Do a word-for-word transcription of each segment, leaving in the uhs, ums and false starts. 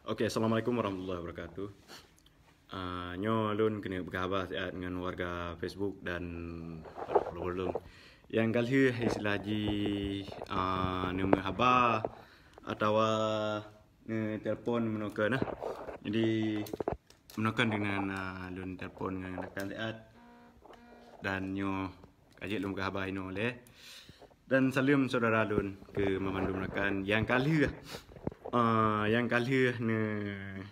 Oke, assalamualaikum warahmatullahi wabarakatuh. Ah, nyoe lôn keuneuk peugah haba siat ngon warga Facebook dan para follower lôn. Nyang ka lheueh istilah jih, ah, neumeuhaba atawa neutelepon meunoe keuh nah. Jadi meunoe keuh dengan, ah, lôn telepon ngon rakan siat. Dan nyoe ka jeuet lôn peugah haba inoe lé. Dan saleuem syedara lôn keu banmandum rakan nyang ka lheueh, ah, nyang ka lheueh neu-,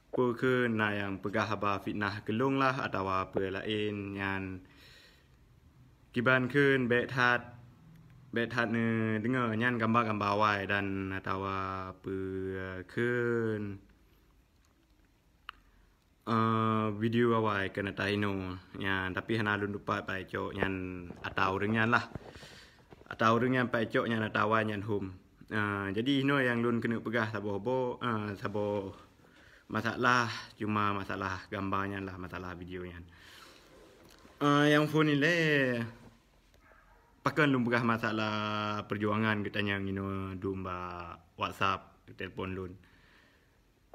peu kheun na nyang peugah haba fitnah keu lôn lah atawa peue laén nyan. Kiban kheun bék that, bék that neudeungoe nyan gamba-gamba awai dan atawa peue kheun, eh, video awai keuneuk tainoe nyan, tapi hana lôn tupat paicok nyan ata ureuëng nyan lah. Ata ureuëng nyan paicok nyan ata awai nyan hom. Eh, jadi inoe nyang lôn keuneuk peugah saboh boh, eh, saboh masalah, cuma masalah gamba nyan lah, masalah video nyan. Eh, nyang phon ilée, pakon lôn peugah masalah perjuangan geutanyoe inoe dum bak WhatsApp, telepon lôn.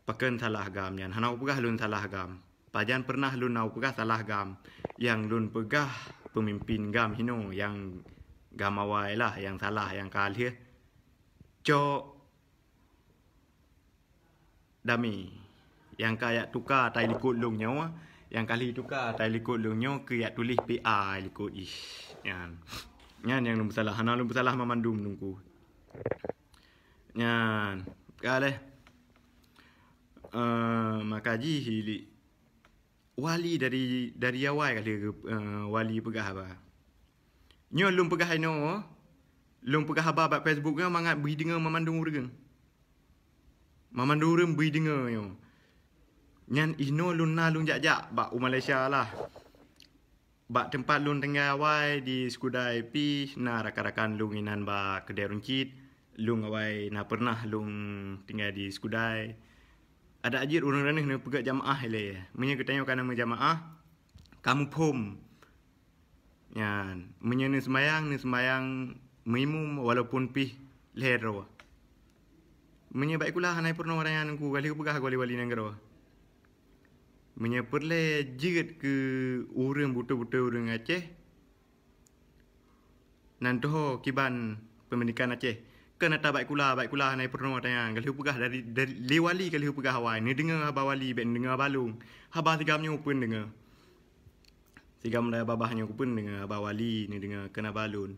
Pakon salah gam nyan? Hana kupeugah lôn salah gam. Pajan pernah lôn na kupeugah salah gam? Nyang lôn peugah peumimpin gam hinoe, nyang gam awai lah, nyang salah, nyang ka lheueh. Cok Dami. Nyang ka jak tuka tai likot lôn nyoe, nyang ka lheueh tuka tai likot lôn nyoe keu jak tuléh P A likot jih. Nyan. Nyan nyang lôn peusalah. Hana lôn peusalah banmandum teungku. Nyan. Ka lheueh. Eh, maka jih ilik. Wali dari, dari awai ka lheueh, eh, wali peugah haba. Nyoe lôn peugah inoe, lôn peugah haba bak Facebook nyoe mangat beudeungoe mamandum ureuëng. Mamandum ureuëng beudeungoe nyoe. Nyan inoe lôn na lôn jak-jak bak u Malaysia lah. Bak teumpat lôn tinggai awai di Skudai pih na rakan-rakan lôn inan bak keudée runcit. Lôn awai na pernah lôn tinggai di Skudai. Adak jeuet ureuëng droeneueh neupeugét jamaah ilée. Meunyoe geutanyoe ka na meujamaah, ka muphom. Nyan, meunyoe neuseumayang, neuseumayang meuimum walaupun pih lhée droe. Meunyoe baik kula hana peurunoe ureuëng nyan, ka lheueh peugah lé wali nanggroe. Meunyoe peureulée jeuet keu ureuëng beutôi-beutôi ureuëng Aceh, nan teuho kiban peumeundikan Aceh. Keu na ta baik kula, baik kula hana peurunoe tanyan. Ka lheueh peugah dari, dari lé wali ka lheueh peugah awai. Neudeungoe haba wali, bék neudeungoe haba lôn. Haba sigam nyoe peue neudeungoe. Sigam daya babah nyoe peue neudeungoe haba wali, neudeungoe keu na haba lôn.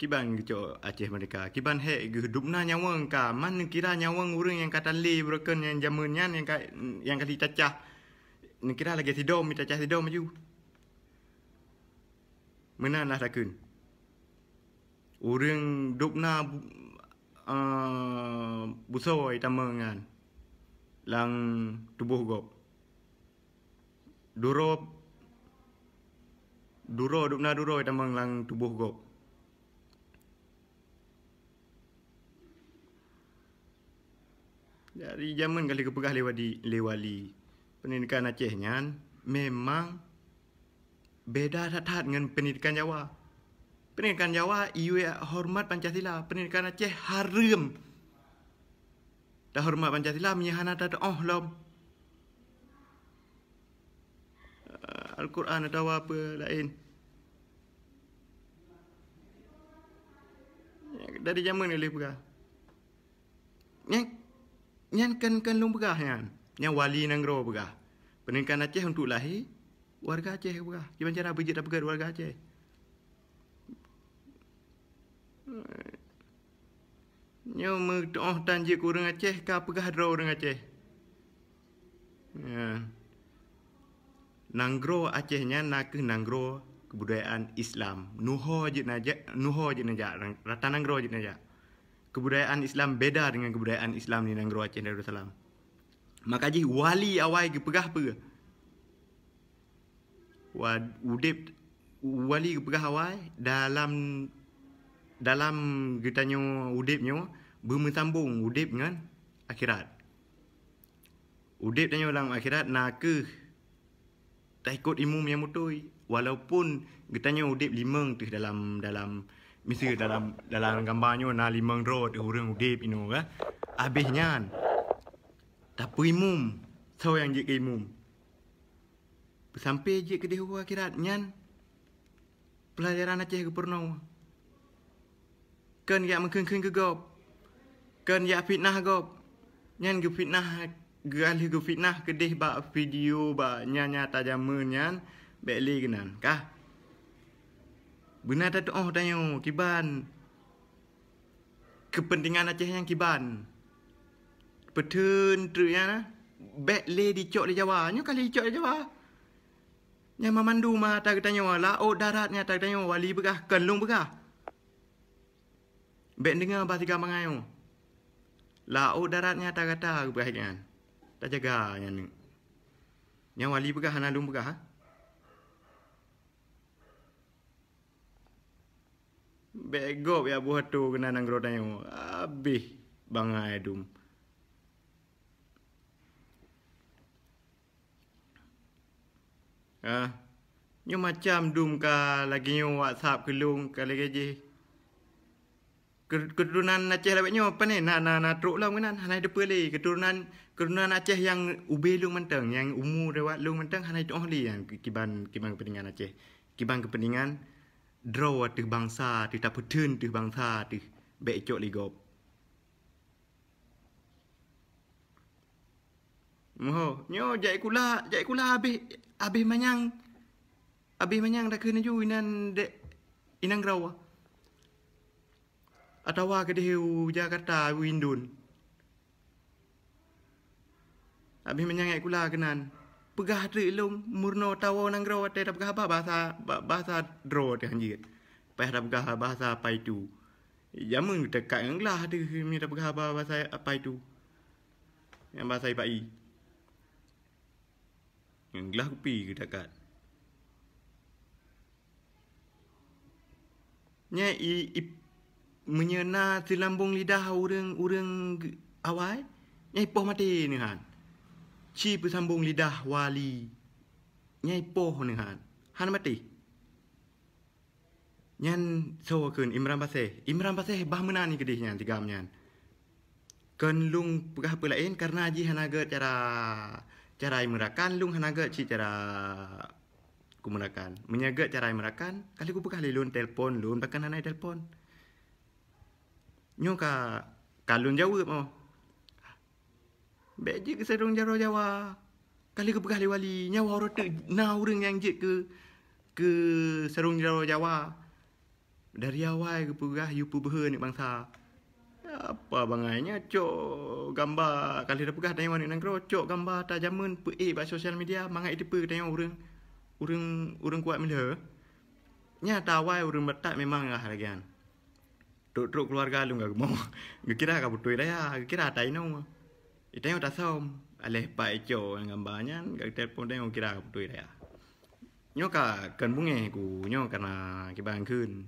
Kiban geucok Aceh Merdeka. Kiban hék geuh dubna nyawöng ka. Man neukira nyawöng ureuëng nyang ka tan lé beureuken nyang jameun nyan nyang ka, nyang ka lheueh cacah. Neukira lagée sidom, cacah sidom aju. Meunan lah takheun. Ureuëng dubna bu-, eh, busoe tamong nyan lam tuboh gob. Duroe, duroe dubna duroe tamong lam tuboh gob. Dari jameun ka lheueh geupeugah lé wadi-, lé wali, peundidikan Aceh nyan memang beda that-that ngon peundidikan Jawa. Peundidikan Jawa ié horeumat Pancasila, peundidikan Aceh hareuem tahoreumat Pancasila meunyoe hana tateuoh lom, eh, Al-Quran atawa peue laén. Dari jameun ka lheueh peugah. Nyan, nyan kan, kan lôn peugah nyan. Nyan wali nanggroe peugah. Peundidikan Aceh untuk lahé warga Aceh peugah. Kiban cara beujeuet tapeugét warga Aceh. Nyoe meuteuoh tan jeuet keu ureuëng Aceh, ka peugah droe ureuëng Aceh. Ya. Nanggroe Aceh nyan nakeuh nanggroe keubudayaan Islam. Nuho jeuet neujak, nuho jeuet neujak, rata nanggroe jeuet neujak. Keubudayaan Islam beda deungon keubudayaan Islam di nanggroe Aceh Darussalam. Maka jih wali awai geupeugah peue? Wa-, udeb, wali geupeugah awai dalam, dalam geutanyoe udeb nyoe beumeusambong udeb ngon akhirat. Udeb tanyoe lam akhirat nakeuh taikot imum nyang beutôi, walaupun geutanyoe udeb limong teuh dalam, dalam, miseue dalam, dalam gamba nyoe na limong droe teuh ureuëng udeb inoe ka. Abéh nyan, Tapeuimum, soe nyang jeuet keu imum. Peusampé jeuet keudeh u akhirat nyan peulajaran Aceh geupeurunoe. Kon jak meukheun-kheun keu gob, kon jak fitnah gob. Nyan geufitnah, geualih geufitnah keudeh bak video bak nyanya tajameun nyan, bék lé keunan kah. Beuna tatu'oh tanyoe kiban keupeuntengan Aceh nyang kiban. Peutheun treuk nyan, bék lé dicok lé Jawa. Nyoe ka lé dicok lé Jawa. Nyang mamandum ata geutanyoe, laôt darat nyang ata geutanyoe, wali peugah, kon lôn peugah. Bék deungoe bah siga mangayoe. Laôt darat nyang ata gata geupeugah nyan. Tajaga nyan. Nyang wali peugah hana lôn peugah. Bék gob ya buah tu keunan nanggroe tanyoe. Abéh bangai dum. Ah, nyoe macam dum ka lagée nyoe WhatsApp keu lôn ka lagée jih. Keu-, keuturonan Aceh lawét nyoe pane na, na, na trok lom keunan, hana teupeu lé. Keuturonan, keuturonan Aceh nyang ubé lôn mantong, nyang umu lewat lôn mantong, hana tu'oh lé nyang kiban, kiban keupeuntengan Aceh. Kiban keupeuntengan droe ateueh bansa, ateueh tapeutheun ateueh bansa, ateueh bék icok lé gob. Moho, nyoe jai kula, jai kula habéh, habéh manyang, habéh manyang dakeuh neujui inan dek inang Grawa. Atawa keudeh u Jakarta u Indon. Habéh manyang jai kula keunan. Peugah treuk lôn meurunoe tawoe nanggroe watée tapeugah haba bahasa, ba-, bahasa droe teuh hanjeuet. Payah tapeugah bahasa apa itu. Jameun teuka ngon glah teuh mi tapeugah haba bahasa apa itu. Nyang bahasa ipai. Ngon glah kupi geutakat. Nyan i, i, meunyoe na seulambong lidah ureuëng-ureuëng awai, nyan ipoh maté neuhan. Ci peusambong lidah wali, nyan ipoh neuhan. Hana maté. Nyan soe kheun Imran Paseh. Imran Paseh bah meunan keudeh nyan tigam nyan. Kon lôn peugah peue laén karena jih hana gét cara, cara meurakan, lôn hana gét cit cara kumeurakan. Meunyoe gét cara meurakan, ka lheueh kupeugah lé lôn telpon, lôn bahkan hana telpon. Nyoe ka, ka lôn jaweueb oh. Bék jeuet keu sarong jaroe Jawa. Ka lheueh geupeugah lé wali, nyawa uroe teuk na ureuëng nyang jeuet keu, keu sarong jaroe Jawa. Dari awai geupeugah yue peubeuhe aneuëk bansa. Apa bangai nyan cok gamba ka lheueh tapeugah tanyoe aneuëk nanggroe, cok gamba tajameun peuék bak sosial media mangat jiteupeue tanyoe ureuëng, ureuëng, ureuëng kuat meulhö. Nyata awai ureuëng Batak memang lah lagée nyan. Trok-trok keuluwarga lôn ka geumoe. Geukira ka beutôi raya, geukira ata inoe. Itanyoe tasöm, aléh pat ico nyang gamba nyan, ka geutelepon tanyoe geukira ka beutôi raya. Nyoe ka kon beungéh ku, nyoe kana kiban kheun.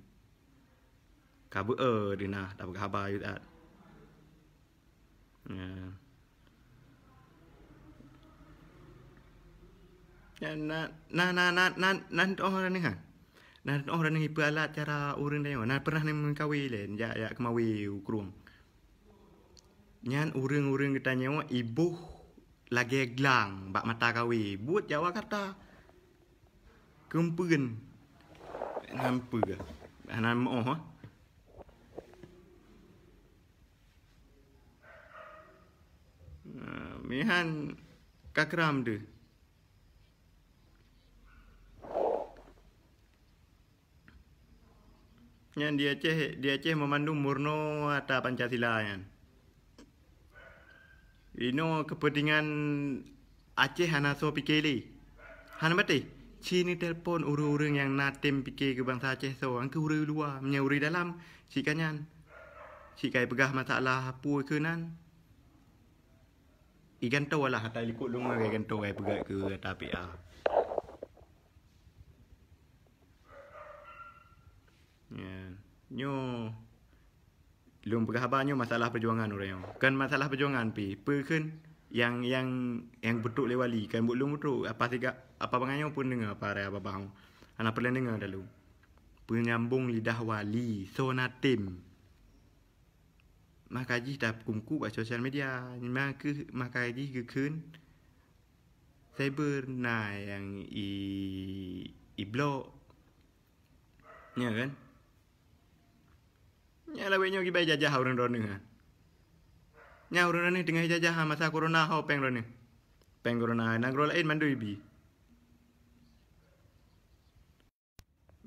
Ka beu-e deunah tapeugah haba yue that. Ya. Ya, na, na, na, na, na, na, oh, na, na, na, oh, na, na, ipeualat cara ureuëng tanyoe. Na pernah ni meukawen lé, jak, jak keumawe u krueng. Nyan ureuëng-ureuëng geutanyoe iboh lagée glang bak mata kawe, buet jak Jakarta. Keumpeuen. Nampeue. Hana meuoh, ha? Nah, mihan ka kram deuh. Nyan di Aceh, di Aceh meumandum murno ata Pancasila nyan. Inoe keupeuntengan Aceh hana soe pike lé. Hana maté. Ci neutelepon ureuëng-ureuëng nyang na tem pike keu bansa Aceh soe, angkeu ureuëng luwa, meunyoe ureuëng dalam, ci ka nyan. Ci ka ipeugah masalah peue keu nan. Igantoe lah ata likot lôn ngon igantoe ai peugah keu ata P A. Ya. Nyoe lôn peugah haba nyoe masalah peujuangan ureuëng nyoe. Kon masalah peujuangan pi, peue kheun nyang, nyang, nyang beutrok lé wali, kon buet lôn beutrok. Apa siga, apa bangai nyoe pun deungoe apa raya babah nyoe. Hana peureulée deungoe dalu. Peunyambong lidah wali, soe na tem. Maka jih takumku bak sosial media, maka, maka jih geukheun cyber na nyang i, i blok. Ya kan? Nyang lawét nyoe kibai jajah ureuëng droeneueh. Nyang ureuëng droeneueh teungoh jajah masa corona ho péng droeneueh. Péng corona nanggroe laén mandum ibi.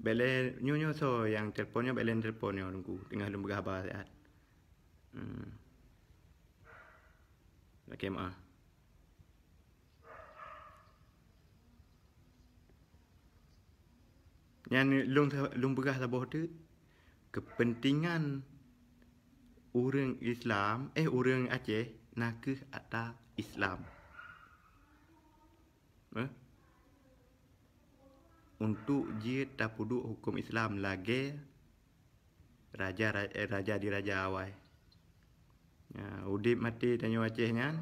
Bèk lé nyoe, nyoe soe nyang telepon nyoe, bèk lé telepon nyoe, Teungku. Teungoh lôn peugah haba siat. Hmm. Lakèe meu'ah. Nyan lôn, lôn peugah saboh teuk, keupeuntengan ureuëng Islam, eh, ureuëng Aceh nakeuh ata Islam. Eh? Untuk jeuet tapeuduek huköm Islam lagèe raja, eh, raja di raja awai. Ya, udép maté tanyoe Aceh nyan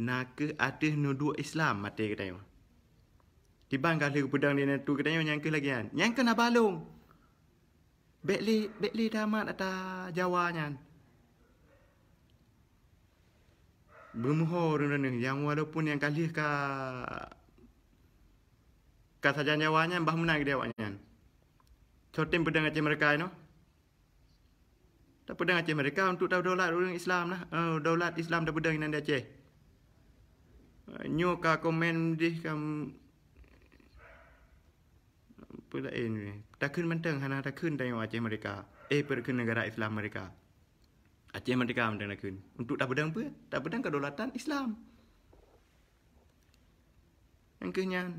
nakeuh ateueh neuduek Islam maté geutanyoe. Kiban ka lheueh geupeudong di natu geutanyoe nyang keuh lagèe nyan. Nyang keuh na balong. Bèk lé, bèk lé tamat ata Jawa nyan. Beumeuho ureuëng droeneueh nyang walaupun nyang ka lheueh ka, ka sajan Jawa nyan bah meunan geude awaknyan. Soe tem peudong Aceh Merdeka inoe? Tapeudong Aceh Merdeka untuk tadaulat ureuëng Islam lah. Eh, daulat Islam tapeudong inan di Aceh. Eh, nyoe ka komen dih ka m-, peue laén weh. Takheun mantong hana takheun tanyoe Aceh Merdeka. Eh, peue takheun negara Islam Merdeka. Aceh Merdeka mantong takheun. Untuk tapeudong peue? Tapeudong kedaulatan Islam. Nyang keuh nyan.